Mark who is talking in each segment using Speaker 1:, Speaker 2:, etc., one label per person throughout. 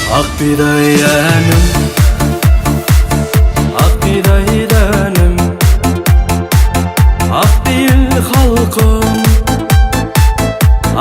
Speaker 1: Ақ бидай әнім, ақ бидай дәнім, ақ пейіл халқым,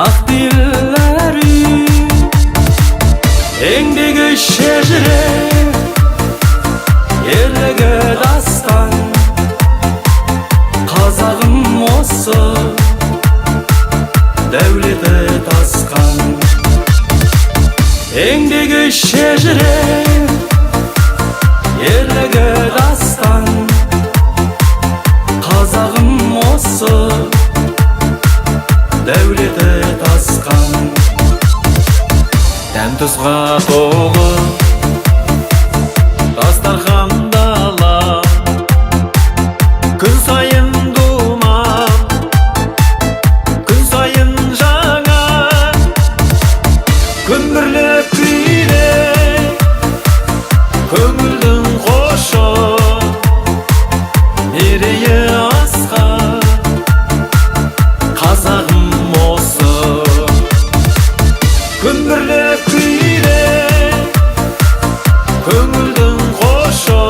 Speaker 1: ақ пейіл әр үй. Еңбегі шежіре, ерлігі дастан, қазағым осы, дәулеті тасқан. Еңбегі шежіре, ерлігі дастан, қазағым осы, дәулеті тасқан. Дәм тұзға толы дастархан дала, күн сайын дума, күн сайын жаңа, күмбірлеп күйде көңілдің қошы, мерейі асқар қазағым осы. Күмбірлеп күйде көңілдің қошы,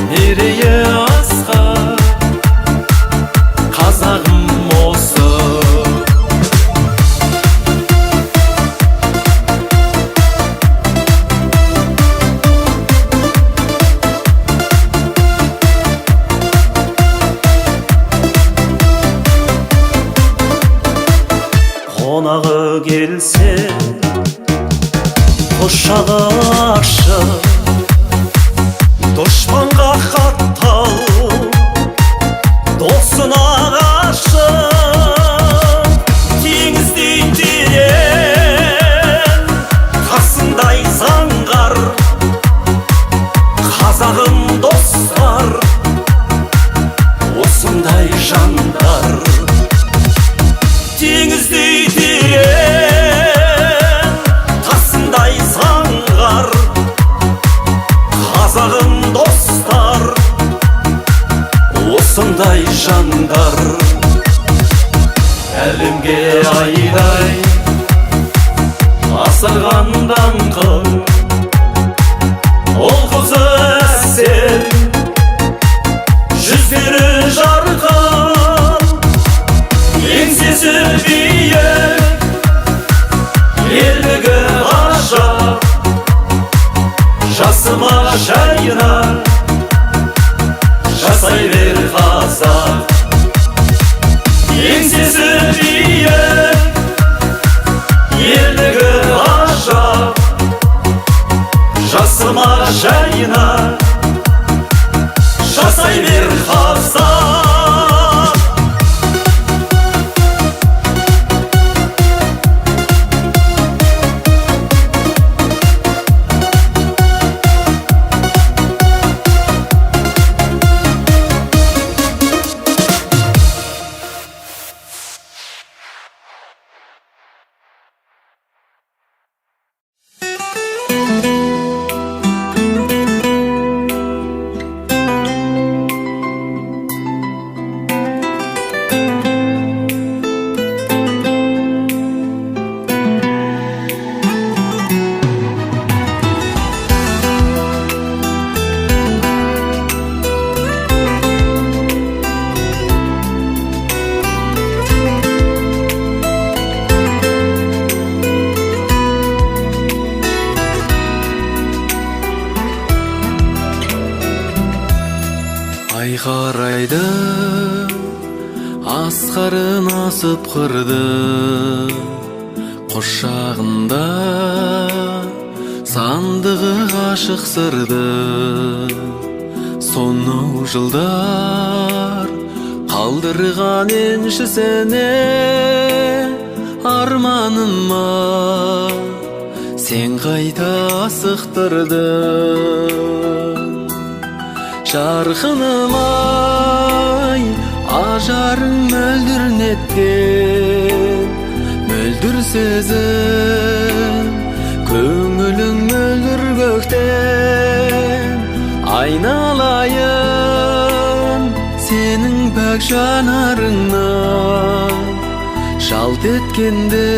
Speaker 1: мерейі асқар қазағым осы.
Speaker 2: Қонағы келсе құшағы ашық, дұшпанға қатал, досына ғашық. Теңіздей терең, тасындай заңғар, қазағым достар, осындай жандар. Теңіздей терең, тасындай заңғар, қазағым достар, осындай жандар.
Speaker 1: Әлемге айдай асырған даңқын, ол қызы әсем, жүздері жарқын, еңсесі биік, ерлігі ғажап, жасыма жайна, жасай бер қазақ. Еңсесі биік, ерлігі ғажап, жасыма жайна, жасай бер қазақ. Ай қарайды, асқарын асып қырды, құшағында сандығы ғашық сырды. Сонау жылдар қалдырған еншісіне арманыма сен қайта асықтырдың. Жарқыным ай, ажарың мөлдір неткен, мөлдір сезім, көңілің мөлдір көктем. Айналайын сенің пәк жанарыңнан, жалт еткенде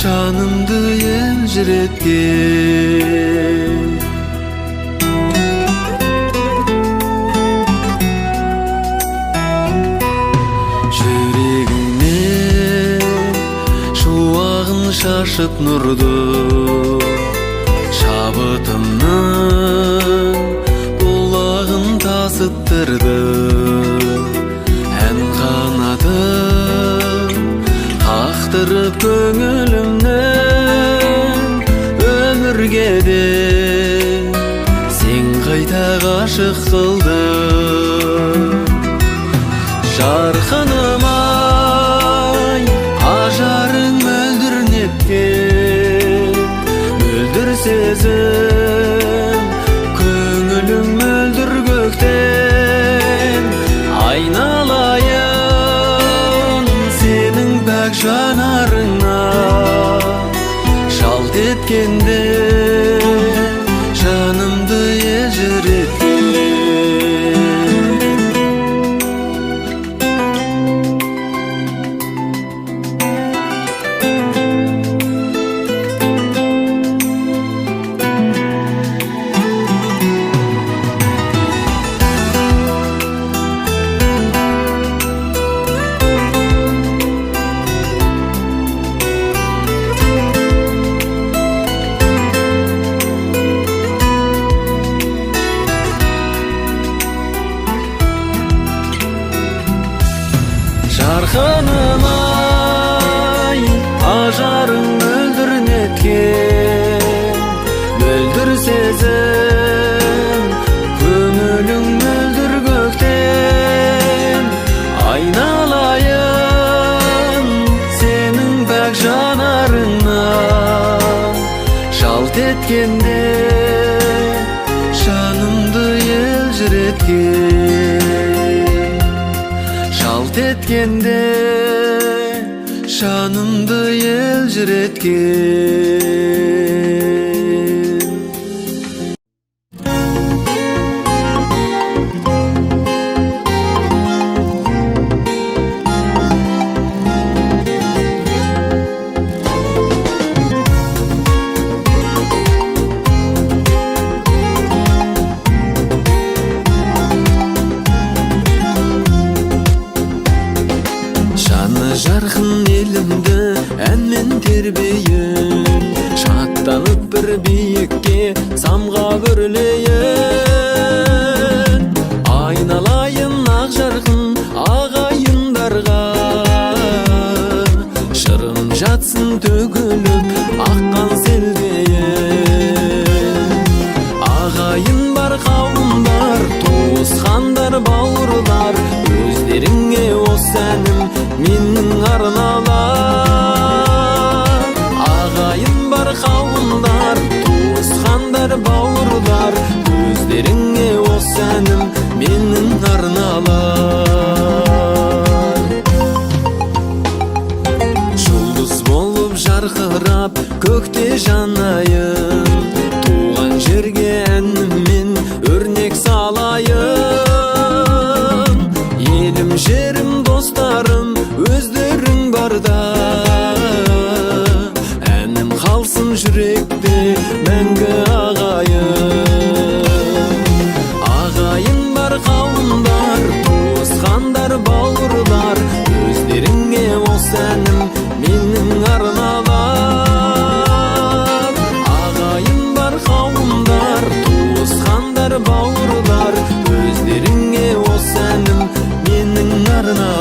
Speaker 1: жанымды Елжіреткен. Жүрегіңнен шуағын шашып нұрды, шабытымның бұлағын тасыттырды. Ән қанатын қақтырып көңілімнің, өмірге де сен қайта ғашық қылдың. Жарқыным ай, ажарың мөлдір неткен, мөлдір сезім, көңілің мөлдір көктем. Айналайын сенің пәк жанарыңа, жалт еткенде жанымды елжіреткен. Жарқыным ай, ажарың мөлдір неткен, мөлдір сезім, көңілің мөлдір көктем. Айналайын сенің пәк жанарыңа, жалт еткенде жанымды елжіреткен. Жалт еткенде жанымды елжіреткен. Жаны жарқын елімді әнмен тербейін, шаттанып бір биікке самғап өрлейін. Айналайын ақ жарқын ағайындарға, жырым жатсын төгіліп аққан селдейін. Ағайын бар, қауым бар, туысқандар, бауырлар, өздеріңе осы әнім менің арналар. Ағайын бар, қауымдар, туысқандар, бауырлар, өздеріңе осы әнім менің арналар. Жұлдыз болып жарқырап көкте жанайын, туған жерге әніммен өрнек салайын. Елім, жерім, достарым, өздерің барда, әнім қалсын жүректе мәңгі ағайын. Ағайын бар, қауымдар, туысқандар, бауырлар, өздеріңе осы әнім менің арналар. Ағайын бар, қауымдар, туысқандар, бауырлар, өздеріңе осы әнім менің арналар.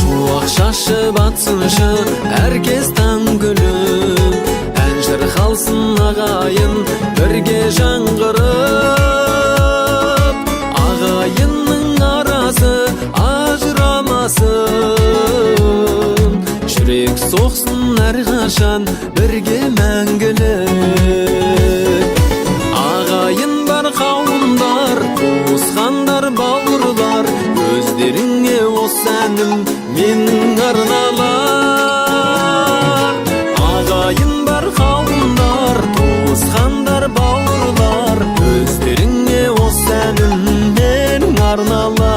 Speaker 1: Шуақ шашып атсыншы әркез таң күліп, ән шырқалсын ағайын бірге жаңғырып. Ағайынның арасы ажырамасын, жүрек соқсын әрқашан бірге мәңгілік. Ағайын бар, қауымдар, туысқандар, бауырлар, өздеріңе әнім менің арналар. Ағайын бар, қауымдар, туысқандар, бауырлар, өздеріңе осы әнім менің арналар.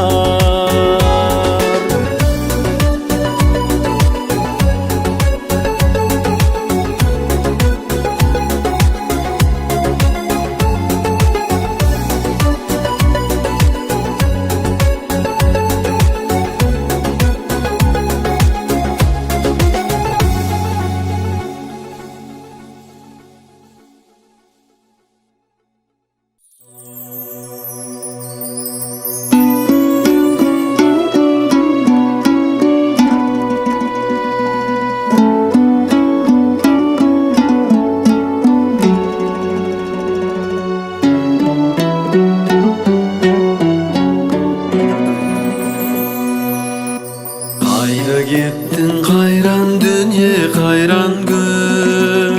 Speaker 1: Қайда кеттің, қайран дүние, қайран күн?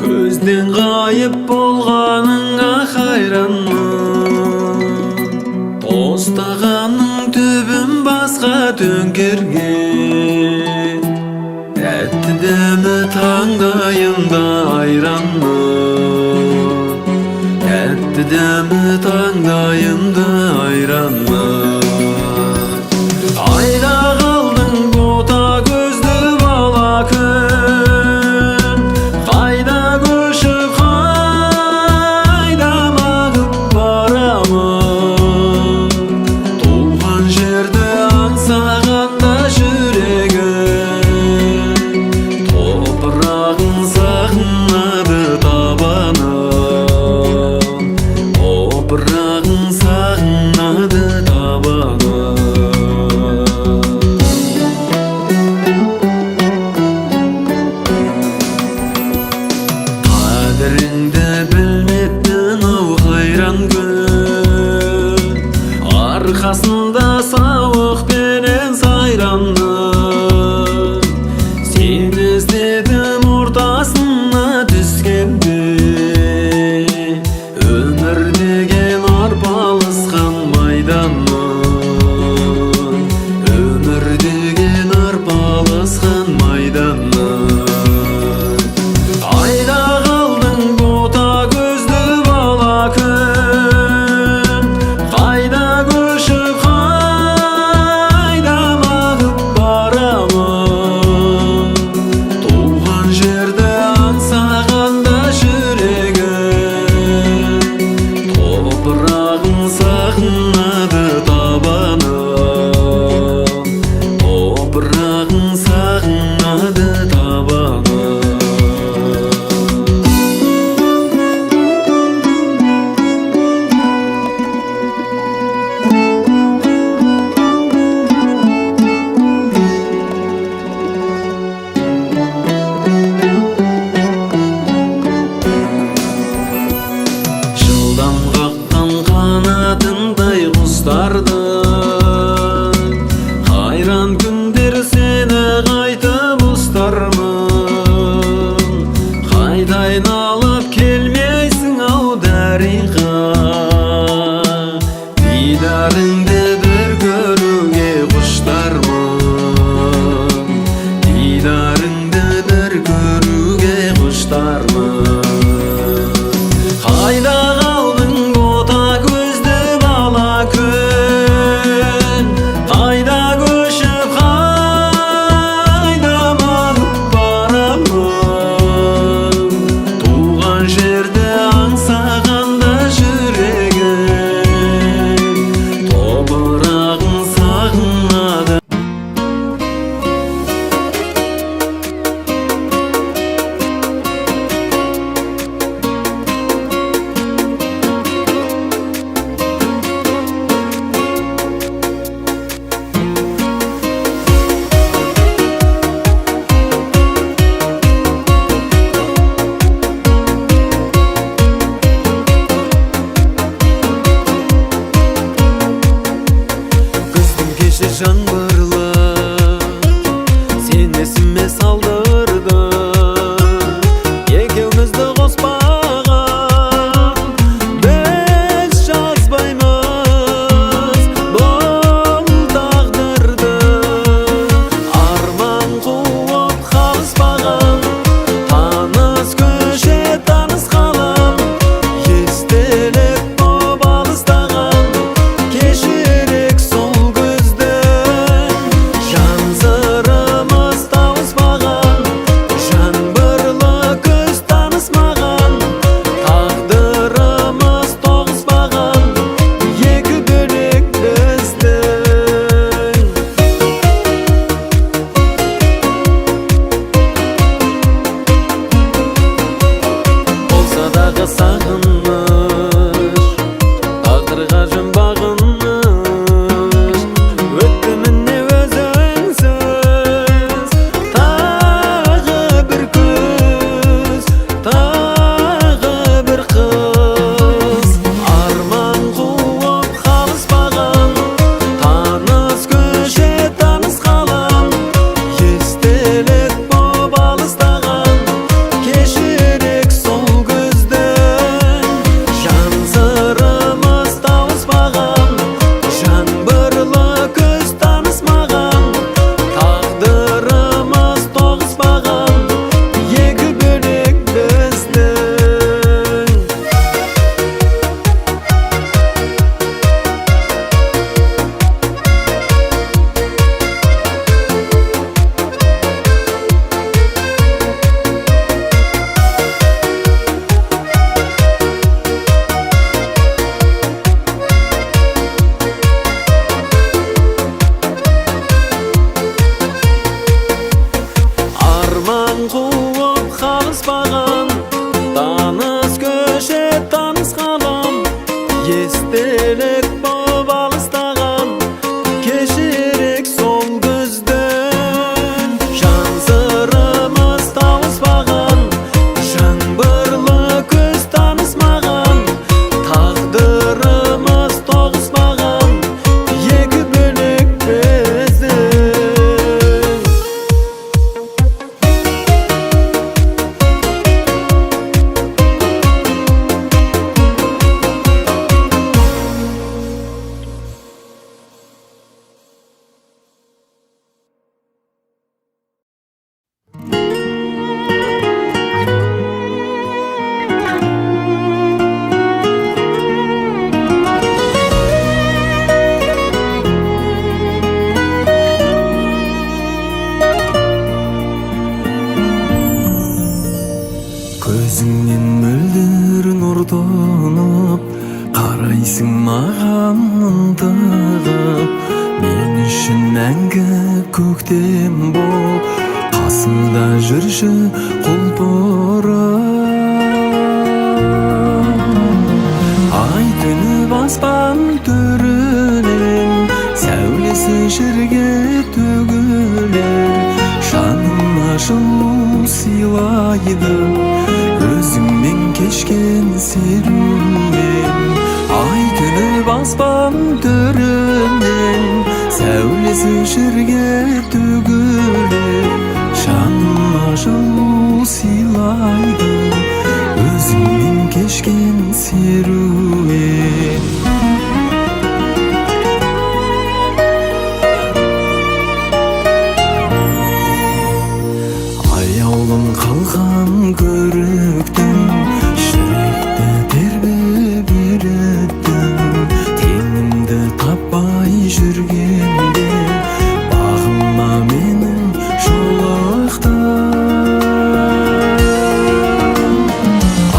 Speaker 1: Көзден ғайып болғаныңа хайранмын. Тостағанның түбін басқа төңкерген, тәтті дәмі таңдайымда айранмын, тәтті дәмі таңдайымда айранмын. Айда қалдың, бота көзді бала күн? Қайда көшіп, қайда мағып барамын? Туған жерді аңсағанда жүрегім, топырағын сағынады табаным, топырағын сағынады табаным. Қадіріңді білмеппін ау, қайран күн, арқасында сауықпенен сайранның. Сені іздедім ортасына түскенде, өмір деген арпалысқан майданның, өмір деген арпалысқан майданның. Айда қалдың, бота көзді бала күн? Қайда көшіп, қайда мағып барамын? Туған жерді аңсағанда жүрегім, топырағын сағынады табаным, топырағын сағынады табаным. Жылдам қаққан қанатындай құстардың, қайран күндер сені қайтып ұстармын. Қайта айналып келмейсің ау, дариға, дидарыңды бір көруге құштармын, дидарыңды бір көруге құштармын. Қайда қалдың, бота көзді бала күн? Қайда көшіп, қайда мағып барамын? Туған жерді аңсағанда жүрегім, топырағын сағынады. Күздің кеші жаңбырлы, сен есіме салдырдың. Екеумізді қоспаған біз жазбаймыз бұл тағдырды. Көктем боп қасымда жүрші құлпырып. Ай төніп аспан төрінен, сәулесі жерге төгілер, жаныма жылу сыйлайды өзіңмен кешкен серуен. Ай төніп аспан төрінен, сәулесі жерге төгілер, жаныма жылу сыйлайды өзіңмен кешкен серуен. Аяулым қалған көріктім, жүректі тербеп еріттің, теңімді таппай жүргенде бағыма менің жолықтың.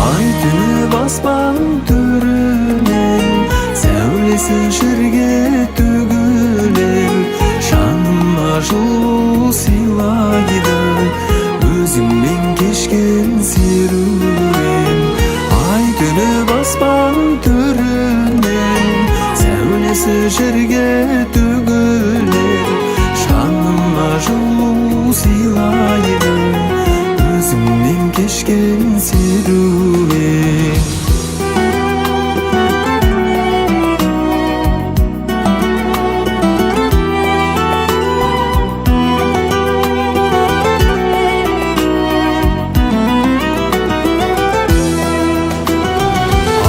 Speaker 1: Ай төніп аспан төрінен, сәулесі жерге төгілер, жаныма жылу сыйлайды өзіңмен кешкен серуен. Ай төніп аспан төрінен, сәулесі жерге төгілер, жаныма жылу сыйлайды өзіңмен кешкен серуен.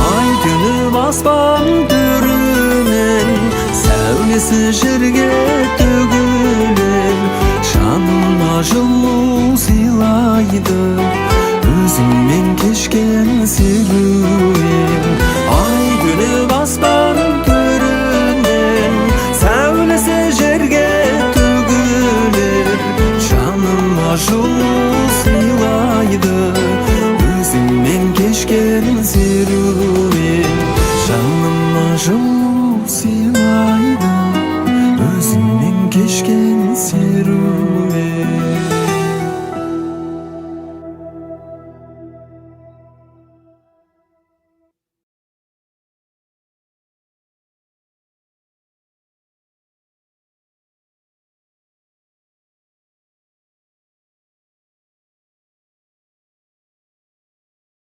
Speaker 1: Ай төніп аспан төрінен, сәулесі жерге төгілер, жаныма жылу сыйлайды өзіңмен кешкен серуен.